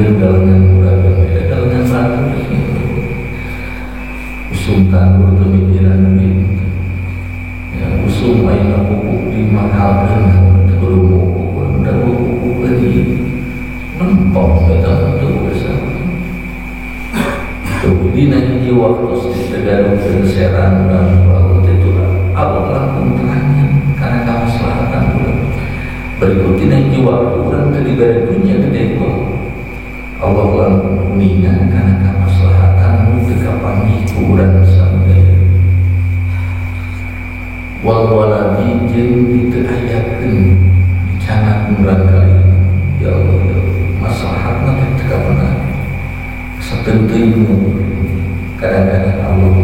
Pikeun galengan urang beda galengan batur usum tandur teu mikiran duit ya usum ayeuna pupuk dimahalkeun teu kudu pupuk udah pupuk lagi lempong eta mah teu urusan tuh dina hiji waktu tegadukeun serang urang Allah teh Allah langkung terangkan karena kamaslahatan urang berikut dina hiji waktu urang teu dibere dunya gede kok Allah langkung kuningan karena kamaslahatan nu teu kapanggih ku urang samudaya wal waladi jeung diteu ayakeun dicandak urang kali ya Allah ya Allah maslahatna teh teu kapanggih satentuing kadang-kadang Allah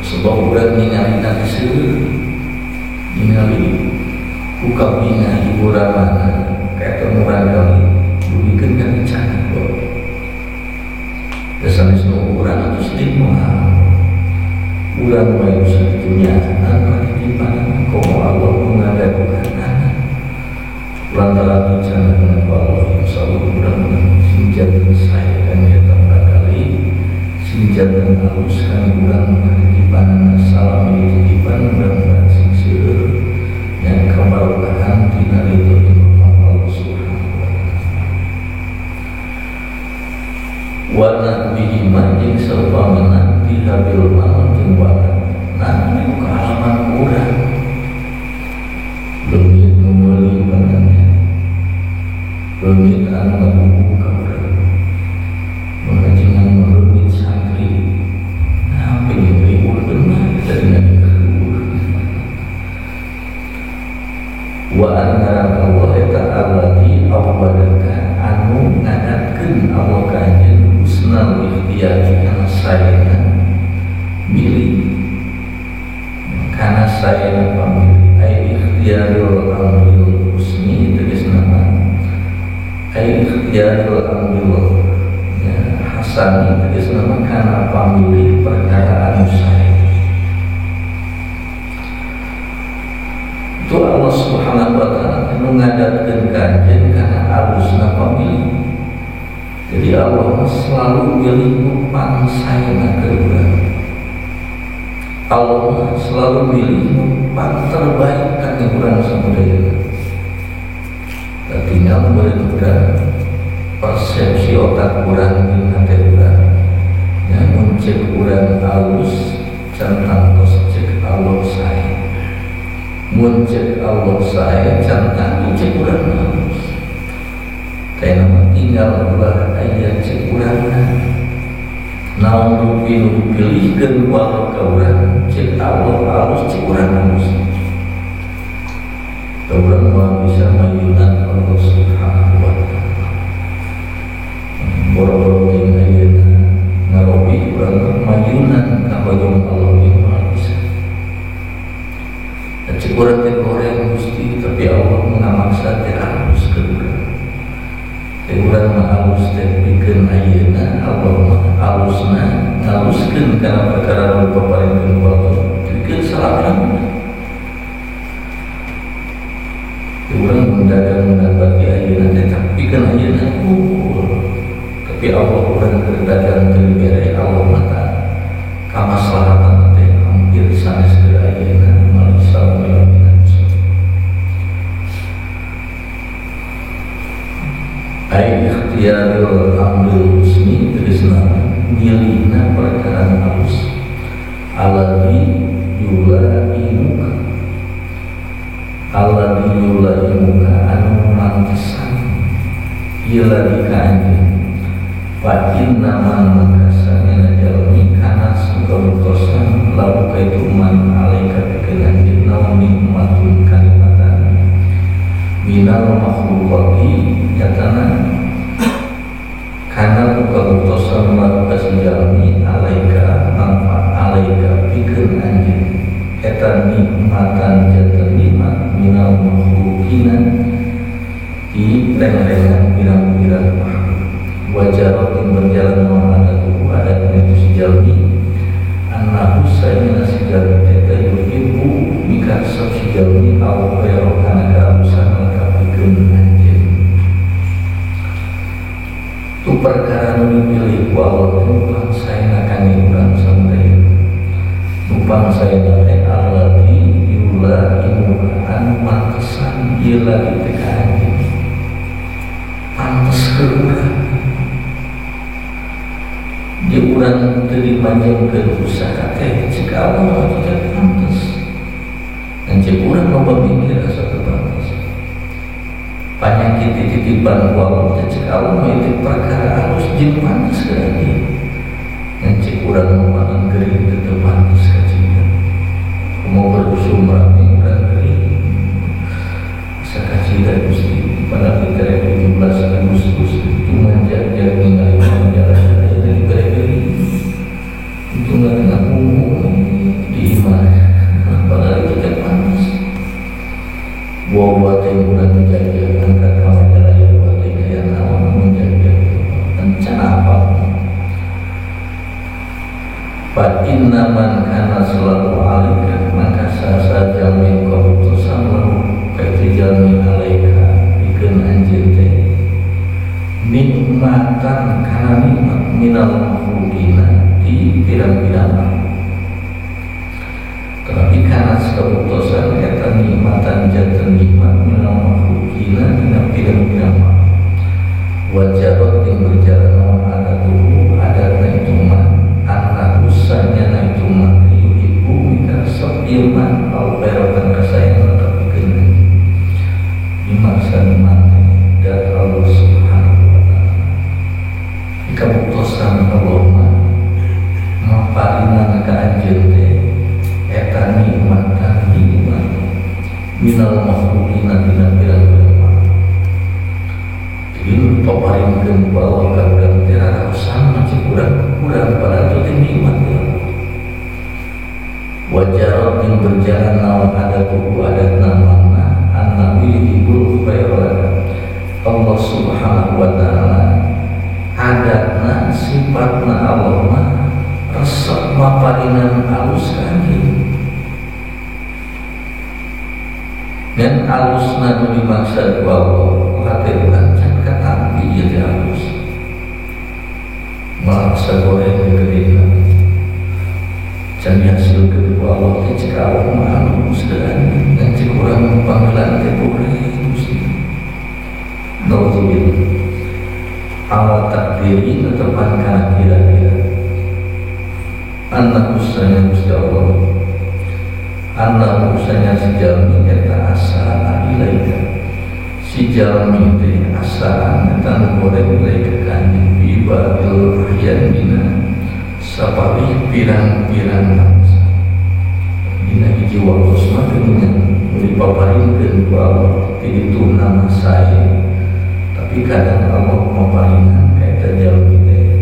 sebab urang ningali nanti seueur ningali ku kapinga hiburan mana kayak urang kali dugikeun ka dicandak sanes nu urang atuh sedih mah urang wae sakitu nyahan patitipan komo Allah mengadakan anak lantaran dicandak ku Allah insyaallah urang sing janten sae kan eta urang kali sing janten alus kan urang patitipan salam dititipan urang sing seueur yang kabarokahan tina ridho Allah subhanahu wa ta'ala warna bihima jeung saupamana dihabil mal jeung walad nah ini kaalaman urang leungit nu meuli pangannya leungit anu ngabuku ka urang mengajengan leungit santri nah pengen riweuh mah tadina wa anna Allah eta allati awwadaka anu ngadatkeun Allah ka anjeun husnal ikhtiyari kana saena milih kana saena pamilih ai ikhtiyarul amril husni tegasna ai ikhtiyarul amril hasani tegasna kana pamilih perkara anu sae. Itu Allah subhanahu wa ta'ala anu ngadatkeun ka anjeun kana alusna pamilih. Jadi Allah selalu milih nu pangsaena ka urang. Allah selalu milih nu pang terbaik ka urang samudayana. Tinggal beureun urang persepsi otak urang jeung hate urang. Ya mun cek urang alus can tangtos cek Allah sae. Mun cek Allah sae can tangtu cek urang alus. Teh mah tinggal ulah aya cek urangna. Naon rupi nu dipilihkeun ku Allah ka urang cek Allah alus cek urang alus. Urang mah bisa mayunan Allah subhanahu wa ta'ala. Boro-boro jeung ayeuna ngarobi urang mayunan ka hoyong Allah ieu mah bisa. Dan cek urang teh goreng Gusti tapi Allah ngamaksa teh alus ka urang. Teh urang mah alus teh pikeun ayeuna Allah mah alusna ngaluskeun kana perkara nu dipaparinkeun ku Allah pikeun salama-lamana. Urang mendagang menabati ayeuna teh tapi kan ayeuna tapi Allah urang keur dagang teu dibere Allah mah kamaslahatan teh hampir sanes keur ayeuna malisa milaminan. Ai ikhtiyarul amril husni tegasna milihna perkara alus alladzi yulaimuka alladzi yulaimuka anu mantesan ieu lagi ka anjeun fa inna man makasana jalmi kana sungkamutosan lalu kaitu man alaika pikeun anjeun naon nikmatun kanikmatan minal makhluqati nyatana kana kabuktosan lalu kasejalmi alaika manfaat alaika pikeun anjeun eta nikmatan janten nikmat minal makhluqina di reng-rengan pirang-pirang makhluk wajarotin berjalan ma'adatuhu adat itu sejalmi annahu sayyidina sejalmi eta yuhibbu mikarsab sejalmi au khairu kana kaalusan laka pikeun anjeun. Itu perkara nu dipilih ku Allah numpang saena kangge urang samudaya. Numpang saena teh allati yula imuka anu pantesan ieu lagi teh ka anjeun. Pantes ke urang. Di urang teu dimanjengkeun usaha teh cek Allah teh pantes. Dan cek urang loba mikir asa teu pantes. Panyakit dititipan ku Allah teh cek Allah mah itu perkara alus jeung pantes ka anjeun. Dan cek urang mah gering teu pantes ka cina. Kumaha berusum rame urang gering. Asa kacida Gusti pada diterek 17 Agustus itu manjak-jak ningali jalan dari bere-bere itu nggak kena punggung di imah padahal itu teh pantas buah-buah teh urang menjaga angkat ka majalaya buah teh gaya naon menjaga rencana apa fa inna man kana selalu alika maka sasa jamin keputusan lahu kaitu jalmi alaika pikeun anjeun teh nikmatan kana nikmat minal makhlukina di pirang-pirang makhluk. Tetapi kana keputusan eta nikmatan janten nikmat minal makhlukina dina pirang-pirang makhluk. Wajarot yang berjalan naon adatuhu adatna itu mah annahu sanyana itu mah yuhibbu mikaresep ieu mah al khairan kasayang tapi pikeun anjeun. Dimaksa nikmat dari Allah Subhanahu wa ta'ala. Keputusan Allah mah maparinan ka anjeun teh eta nikmatan nikmat minal makhlukina dina pirang-pirang makhluk. Jadi paparinkeun ku Allah ka urang teh raraosan mah cek urang kurang padahal itu teh nikmat ya. Wajarot yang berjalan naon adatuhu adatna mana annahu yuhibbul khaira. Allah Subhanahu wa ta'ala adatna sifatna Allah mah resep maparinan alus ka anjeun. Dan alusna nu dimaksud ku Allah hate urang can katampi ieu teh alus. Malah sagoreng geureuna. Can dihasilkeun ku Allah teh cek Allah mah alus ka anjeun. Dan cek urang panggilan teh goreng Gusti. Nauzubillah. Ala takdiri tetepan kana kira-kira anna usanya Gusti Allah anna usanya si jalmi eta asaan ilaika si jalmi teh asaan eta nu goreng ilaika ka anjeun bi badil ahyan dina sapalih pirang-pirang bangsa dina hiji waktu mah geuningan nu dipaparinkeun ku Allah ti ditu nama sae. Tapi kadang Allah maparinan kaita jalmi teh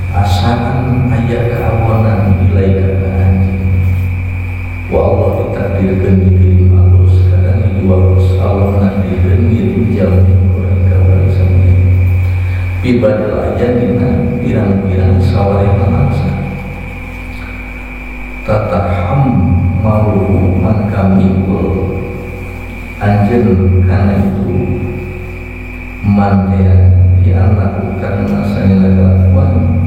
asaan aya kaawonan ilaika ka anjeun. Wa Allah ditakdirkeun dikirim alus kadang hiji waktu Allah nakdirkeun ngirim jalmi urang ka urang samudaya. Pibadil aja dina pirang-pirang sawarehna bangsa. Tataham maluhu maka mikul anjeun kana itu mantean di anakku karena saya kelakuan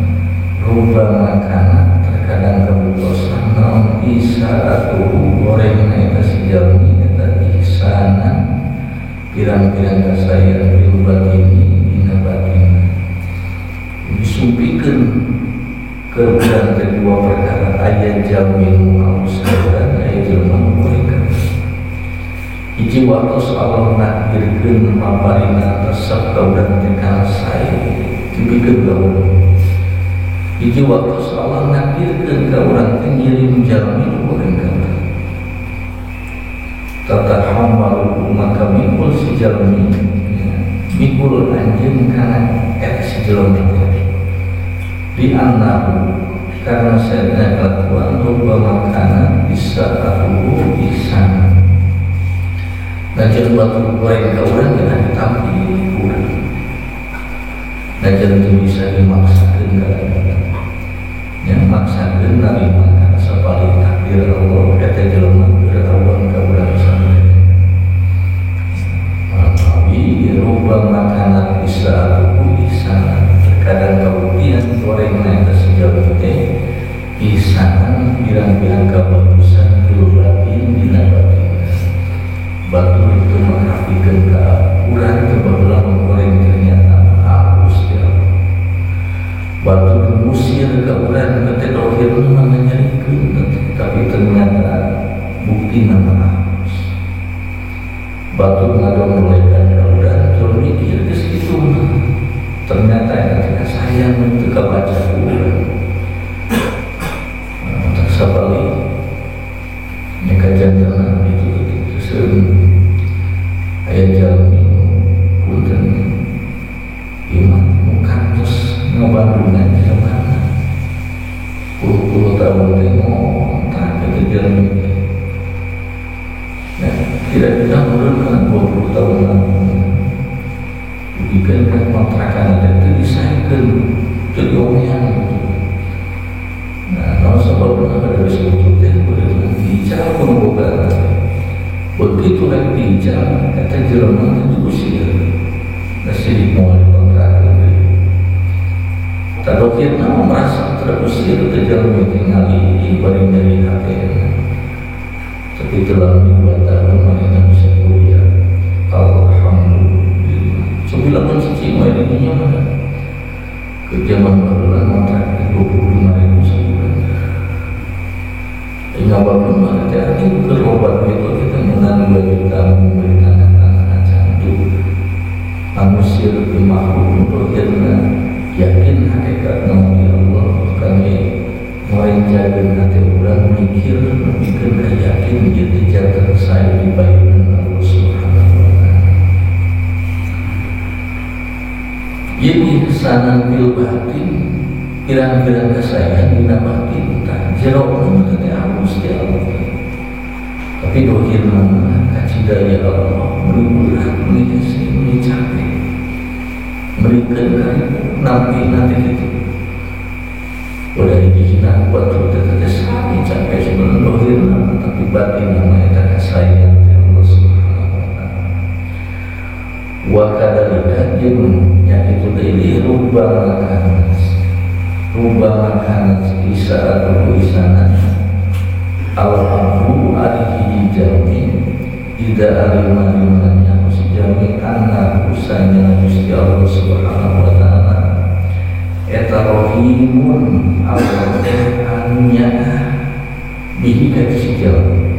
rubah makanan terkadang kebutuhan naon isaratuhu gorengna eta si jalmi eta ihsanan pirang-pirang kasayang bil batini dina batin disumpikeun ke urang teh dua perkara aya jalmi nu alus ka urang aya jelema nu goreng ka urang. Hiji waktu Allah nakdirkeun maparina resep ka urang teh kana sae dipikeun ka urang. Hiji waktu Allah nakdirkeun ka urang teh ngirim jalmi nu goreng ka urang. Tatahammalu maka mikul si jalmi mikul anjeun kana eta si jelema teh. Di annahu karena saena kelakuan loba makanan bisa atuhu ihsanan. Najan batu goreng ka urang geuna ditampi urang. Najan teu bisa dimaksakeun kadang-kadang. Yang maksakeun narima kana sapalih takdir Allah eta jelema keur awon ka urang samudaya. Manawi loba makanan bisa atuhu ihsanan. tina mah batu ngadon mulaikan ka urang terus mikir geus kitu ternyata eta teh sayang teu kabaca ku urang tak sabali nya kajantenan itu seueun aya jalmi punten iman kantos ngabandungan jelema puluh-puluh tahun teh ngontrak eta jalmi teh. Nah, kira-kira meureun kana 20 tahun lalu dugikeun ka kontrakan teh teu disaekeun teu diomean gitu. Nah, naon sababna kada disebut teh beureun diical ku nu boga. Begitu rek diical eta jelema teh diusir. Da sirik moal dikontrakeun deui. Tadokirna merasa terusir teh jalmi teh ngali bari nyeri hatena. Tapi telah 2 tahun manehna bisa kuliah. Alhamdulillah. Coba lamun cicing we di dinya mah. Ke zaman baheula ngontrak 25.000 sabulan. Hingga baheula mah teh arti keur obat itu kita menang 2 juta membeli tanah-tanah acan tuh. Mangusir di makhluk dohirna yakin hakikat nama ya Allah kami merenjakan hati orang mikir mikir yakin jadi jantan saya dibayarkan Allah Subhanahu wa Ta'ala. Ini sanan bil batin pirang-pirang kesayangan dina batin tah jero mah teh alus ti Allah tapi dohirna mah kacida ya Allah meuni berat meuni hese meuni capek merikeun karibu nampi nanti gitu udah dihina buat terus sami capek sebenarnya dohirna tapi batin nama eta kasayang ti Allah Subhanahu wa Ta'ala. Wa kadzalika jeung nya itu deui rubah makanan isaatu isana al-amru alihi jami ida alima limannya jami anna usanya Gusti Allah Subhanahu wa Ta'ala eta rahimun Allah teh anu nyaah bihi ka si jalmi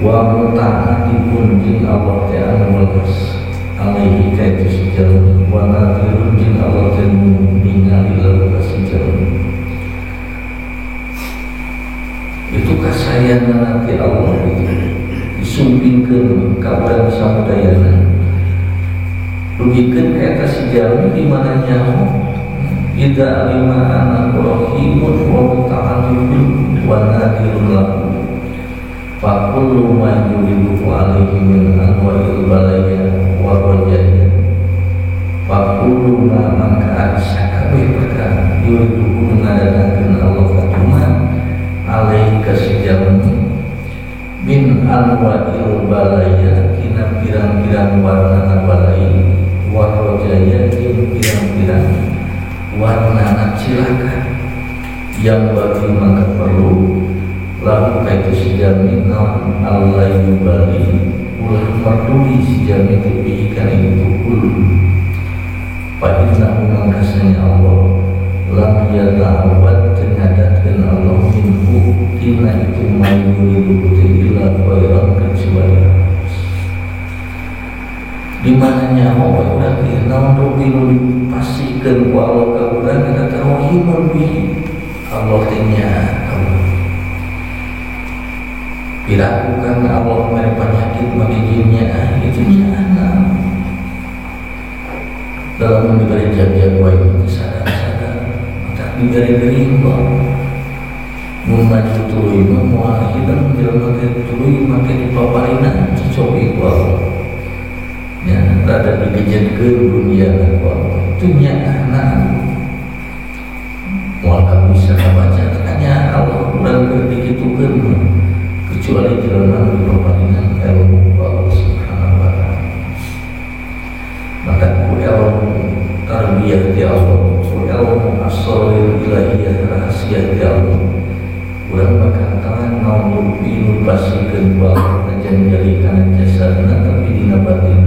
wa muta'atibun jeung Allah teh anu welas alaihi ka si jalmi wa nadirun jeung Allah teh ningali lalu ka si jalmi. Itu kasayangan nanti Allah itu disumpingkeun ka urang samudayana rugikeun ka eta si jalmi di mana nyaho idza alima anna rahimun wa muta'allimun wa nadirun lahu fa kullu ma yuridu alaihi min anwa'il balaya wa rajaya fa kullu ma mangka sakabeh perkara yuridu ngadatangkeun Allah katuma alaihi ka si jalmi min anwa'il balaya tina pirang-pirang warna balai wa rajaya jeung pirang-pirang warna cilaka yang bagi maka perlu lalu kaitu sejami naon Allah yubali ulah merduli sejami tepi ikan itu kul fa innahu mangkasanya Allah lam yata'awad tengadatkeun Allah minhu tina itu mayuridu illa khairan kecuali di mana nyaho urang ieu naon rupi nu dipasikeun ku Allah ka urang eta teh rahimun bihi Allah teh nyaah piraku kan Allah mere penyakit mah nyaah itu nyaah dalam diberi jam-jam wae itu sadar-sadar tak diberi gering kok mun maju tuluy mah moal hidang jelema teh tuluy make dipaparina cocobi ku Allah ya rada digejedkeun dunia ku Allah itu nyaahna moal bisa kabaca tanya Allah urang keur dikitukeun kecuali jelema dipaparina ilmu ku Allah Subhanahu wa Ta'ala. Maka ku ilmu tarbiyah di Allah, ku ilmu asrarul ilahiyah rahasia di Allah urang bakal terang naon rupi nu pasikeun ku Allah najan jadi kana jasadna tapi dina batin